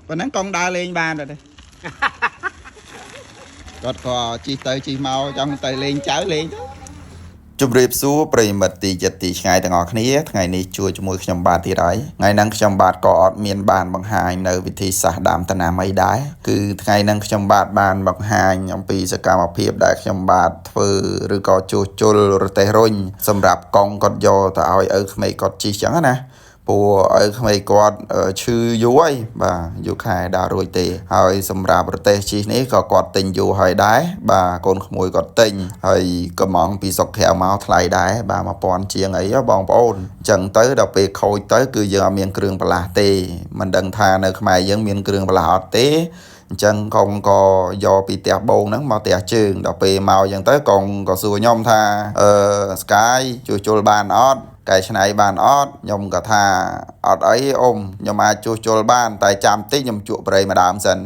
ប៉ុណ្ណឹងកង់ដើរលេងបានទេគាត់ក៏ជិះទៅជិះមកចង់ទៅលេងចៅលេងទៅ ជម្រាបសួរប្រិយមិត្តទីចិត្តទីឆ្ងាយទាំងអស់គ្នាថ្ងៃនេះជួបជាមួយខ្ញុំបាទទៀតហើយថ្ងៃហ្នឹងខ្ញុំបាទក៏អត់មានបានបង្ហាញនៅវិធីសាស្ត្រដាំដំណាំអីដែរគឺថ្ងៃហ្នឹងខ្ញុំបាទបានបង្ហាញអំពីសកម្មភាពដែលខ្ញុំបាទធ្វើឬក៏ជួសជុលរទេះរុញសម្រាប់កង់គាត់យកទៅឲ្យឪក្មេកគាត់ជិះចឹងណា ព្រោះឪក្មេកគាត់ឈឺយូរហើយបាទយូរខែដើររួចទេហើយសម្រាប់រទេះជិះនេះក៏គាត់ទិញយូរហើយដែរបាទកូនក្មួយគាត់ទិញហើយកំងពីស្រុកក្រៅមកថ្លៃដែរបាទ1000ជាងអីហ៎បងប្អូនអញ្ចឹងទៅដល់ពេលខូចទៅគឺយើងអត់មានគ្រឿងបន្លាស់ទេមិនដឹងថានៅខ្មែរយើងមានគ្រឿងបន្លាស់អត់ទេអញ្ចឹងកងក៏យកពីផ្ទះបងហ្នឹងមកផ្ទះជើងដល់ពេលមកអញ្ចឹងទៅកងក៏សួរខ្ញុំថាអឺស្កាយជួសជុលបានអត់កែច្នៃបានអត់ខ្ញុំក៏ថាអត់អីអ៊ំខ្ញុំអាចជួសជុលបានតែចាំតិចខ្ញុំជក់ប្រេងមួយដើមសិន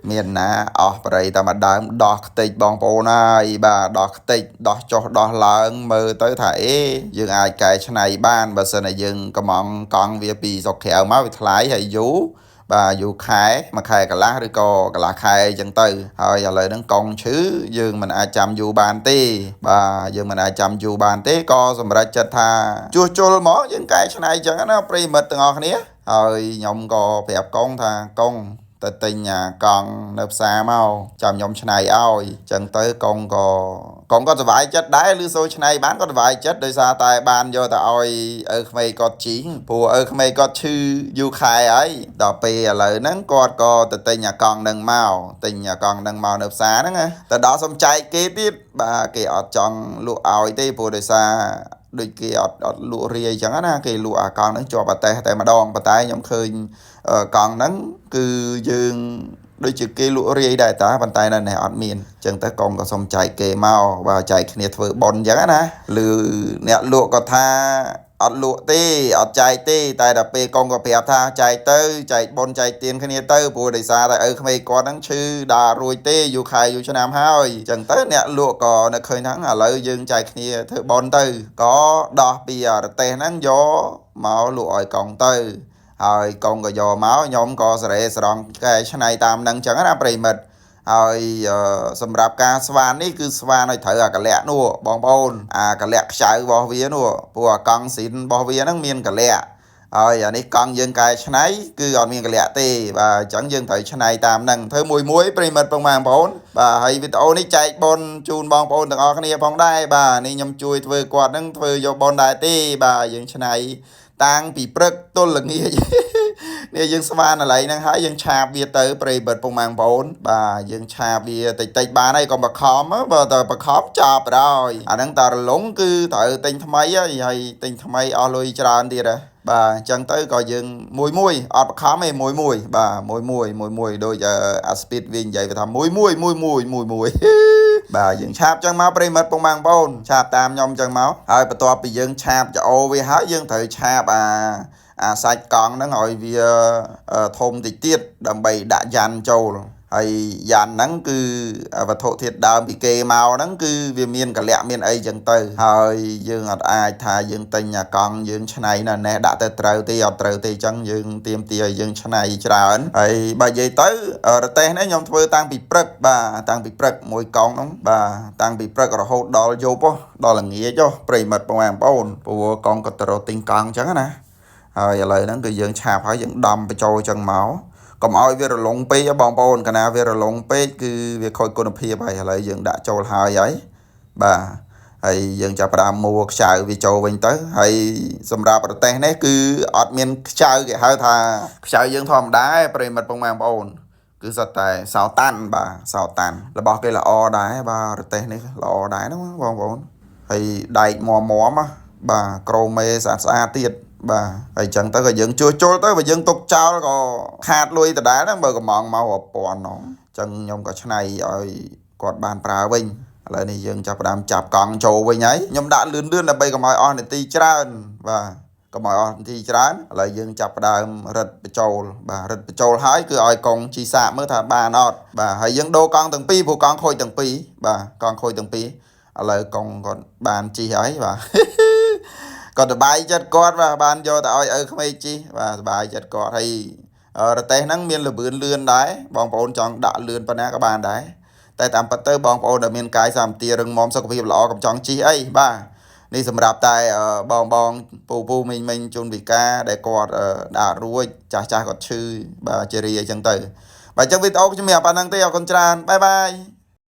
មានណាអស់ប្រៃតែមួយដើមដោះខ្ទេចបងប្អូនហើយបាទដោះខ្ទេចដោះចុះដោះឡើងមើលទៅថាអេយើងអាចកែច្នៃបានបើសិនជាយើងកំងកង់វាពីស្រុកក្រៅមកវាថ្លៃហើយយូរបាទយូរខែមួយខែកន្លះឬក៏កន្លះខែអញ្ចឹងទៅហើយឥឡូវហ្នឹងកង់ឈឺយើងមិនអាចចាំយូរបានទេបាទយើងមិនអាចចាំយូរបានទេក៏សម្រេចចិត្តថាជួសជុលហ្មងយើងកែច្នៃអញ្ចឹងណាប្រិយមិត្តទាំងអស់គ្នាហើយខ្ញុំក៏ប្រាប់កង់ថាកង់ទៅទិញអាកង់នៅផ្សារមកចាំខ្ញុំឆ្នៃឲ្យអញ្ចឹងទៅកង់ក៏កង់ក៏សប្បាយចិត្តដែរឬសូឆ្នៃបានក៏សប្បាយចិត្តដោយសារតែបានយកទៅឲ្យឪក្មេកគាត់ជីងព្រោះឪក្មេកគាត់ឈឺយូរខែហើយដល់ពេលឥឡូវហ្នឹងគាត់ក៏ទៅទិញអាកង់ហ្នឹងមកទិញអាកង់ហ្នឹងមកនៅផ្សារហ្នឹងណាទៅដល់សំចៃគេទៀតបាទគេអត់ចង់លក់ឲ្យទេព្រោះដោយសារដូចគេអត់លក់រាយអញ្ចឹងណាគេលក់អាកង់ហ្នឹងជាប់អាតេះតែម្ដងប៉ុន្តែខ្ញុំឃើញកង់ហ្នឹងគឺយើងដូចជាគេលក់រាយដែរតាប៉ុន្តែនៅនេះអត់មានអញ្ចឹងទៅកង់ក៏សុំចែកគេមកបាទចែកគ្នាធ្វើបុណ្យអញ្ចឹងណាឬអ្នកលក់ក៏ថាអត់លក់ទេអត់ចែកទេតែដល់ពេលកង់ក៏ប្រាប់ថាចែកទៅចែកបុណ្យចែកទានគ្នាទៅព្រោះដោយសារតែឪក្មេកគាត់ហ្នឹងឈឺដើររួចទេយូរខែយូរឆ្នាំហើយអញ្ចឹងទៅអ្នកលក់ក៏នៅឃើញហ្នឹងឥឡូវយើងចែកគ្នាធ្វើបុណ្យទៅក៏ដោះពីរទេះហ្នឹងយកមកលក់ឲ្យកង់ទៅហើយកង់ក៏យកមកខ្ញុំក៏សេរីស្រង់កែច្នៃតាមនឹងចឹងណាប្រិមិត្តហើយសម្រាប់ការស្វាននេះគឺស្វានឲ្យត្រូវអាកលៈនោះបងប្អូនអាកលៈខ្ចៅរបស់វានោះព្រោះអាកង់ស៊ីនរបស់វាហ្នឹងមានកលៈហើយអានេះកង់យើងកែច្នៃគឺអត់មានកលៈទេបាទអញ្ចឹងយើងត្រូវច្នៃតាមនឹងធ្វើមួយមួយប្រិមិត្តបងប្អូនបាទហើយវីដេអូនេះចែកបុណ្យជូនបងប្អូនទាំងអស់គ្នាផងដែរបាទនេះខ្ញុំជួយធ្វើគាត់ហ្នឹងធ្វើយកបុណ្យដែរទេបាទយើងច្នៃតាំងពីព្រឹកទល់ល្ងាចនេះយើងស្មានកន្លែងហ្នឹងហើយយើងឆាបវាទៅប្រិយមិត្តពុកម៉ែបងប្អូនបាទយើងឆាបវាតិចតិចបានហើយកុំបខំបើតើបខំចប់ហើយអាហ្នឹងតើរលងគឺត្រូវទិញថ្មីហើយហើយទិញថ្មីអស់លុយច្រើនទៀតហ៎បាទអញ្ចឹងទៅក៏យើងមួយមួយអត់បខំទេមួយមួយបាទមួយមួយមួយមួយដូចអាស្ពីតវានិយាយថាមួយមួយមួយមួយមួយមួយបាទយើងឆាបចឹងមកប្រិមិត្តពុកម៉ែបងប្អូនឆាបតាមខ្ញុំចឹងមកហើយបន្ទាប់ពីយើងឆាបចអូវាហើយយើងត្រូវឆាបអាសាច់កង់ហ្នឹងឲ្យវាធំតិចទៀតដើម្បីដាក់យ៉ាន់ចូលហើយយ៉ាន់ហ្នឹងគឺវត្ថុធាតុដើមពីគេមកហ្នឹងគឺវាមានកលៈមានអីចឹងទៅហើយយើងអត់អាចថាយើងទិញអាកង់យើងឆ្នៃនៅនេះដាក់ទៅត្រូវទេអត់ត្រូវទេចឹងយើងទៀមទាឲ្យយើងឆ្នៃច្រើនហើយបើនិយាយទៅរទេះនេះខ្ញុំធ្វើតាំងពីព្រឹកបាទតាំងពីព្រឹកមួយកង់ហ្នឹងបាទតាំងពីព្រឹករហូតដល់យប់ដល់ល្ងាចប្រិមិត្តបងប្អូនព្រោះកង់ក៏ទៅរកទិញកង់ចឹងណាហើយឥឡូវហ្នឹងគឺយើងឆាបហើយយើងដំបញ្ចូលចឹងមកកុំឲ្យវារលងពេកបងប្អូនកណាវារលងពេកគឺវាខូចគុណភាពហើយឥឡូវយើងដាក់ចូលហើយហើយបាទហើយយើងចាប់ផ្ដើមមួខ្ចៅវាចូលវិញទៅហើយសម្រាប់រទេះនេះគឺអត់មានខ្ចៅគេហៅថាខ្ចៅយើងធម្មតាឯងប្រិមិត្តបងប្អូនគឺសុទ្ធតែសោតាន់បាទសោតាន់របស់គេល្អដែរបាទរទេះនេះល្អដែរណាបងប្អូនហើយដែកមមមបាទក្រូមេស្អាតស្អាតទៀតបាទហើយចឹងទៅក៏យើងជួសជុលទៅបើយើងទុកចោលក៏ខាតលុយដដែលហ្នឹងបើកំងមករាប់ពាន់ហ្នឹងចឹងខ្ញុំក៏ឆ្នៃឲ្យគាត់បានប្រើវិញឥឡូវនេះយើងចាប់ផ្ដើមចាប់កង់ចូលវិញហើយខ្ញុំដាក់លឿនលឿនដើម្បីកុំឲ្យអស់នាទីច្រើនបាទកុំឲ្យអស់នាទីច្រើនឥឡូវយើងចាប់ផ្ដើមរឹតបញ្ចូលបាទរឹតបញ្ចូលហើយគឺឲ្យកង់ជីសាកមើលថាបានអត់បាទហើយយើងដូរកង់ទាំងពីរព្រោះកង់ខូចទាំងពីរបាទកង់ខូចទាំងពីរឥឡូវកង់គាត់បានជីហើយបាទគាត់សប្បាយចិត្តគាត់បាទបានយកទៅឲ្យឪក្មេកជីបាទសប្បាយចិត្តគាត់ហើយ រទេះហ្នឹងមានល្បឿនលឿនដែរបងប្អូនចង់ដាក់លឿនប៉ុណ្ណាក៏បានដែរតែតាមពិតទៅបងប្អូនដែលមានកាយសម្បទារឹងមាំសុខភាពល្អកុំចង់ជិះអីបាទនេះសម្រាប់តែបងបងពូពូមីងមីងជនពិការដែលគាត់ដើររួចចាស់ចាស់គាត់ឈឺបាទជារីអីចឹងទៅបាទអញ្ចឹងវីដេអូខ្ញុំមានប៉ុណ្ណឹងទេអរគុណច្រើន bye bye.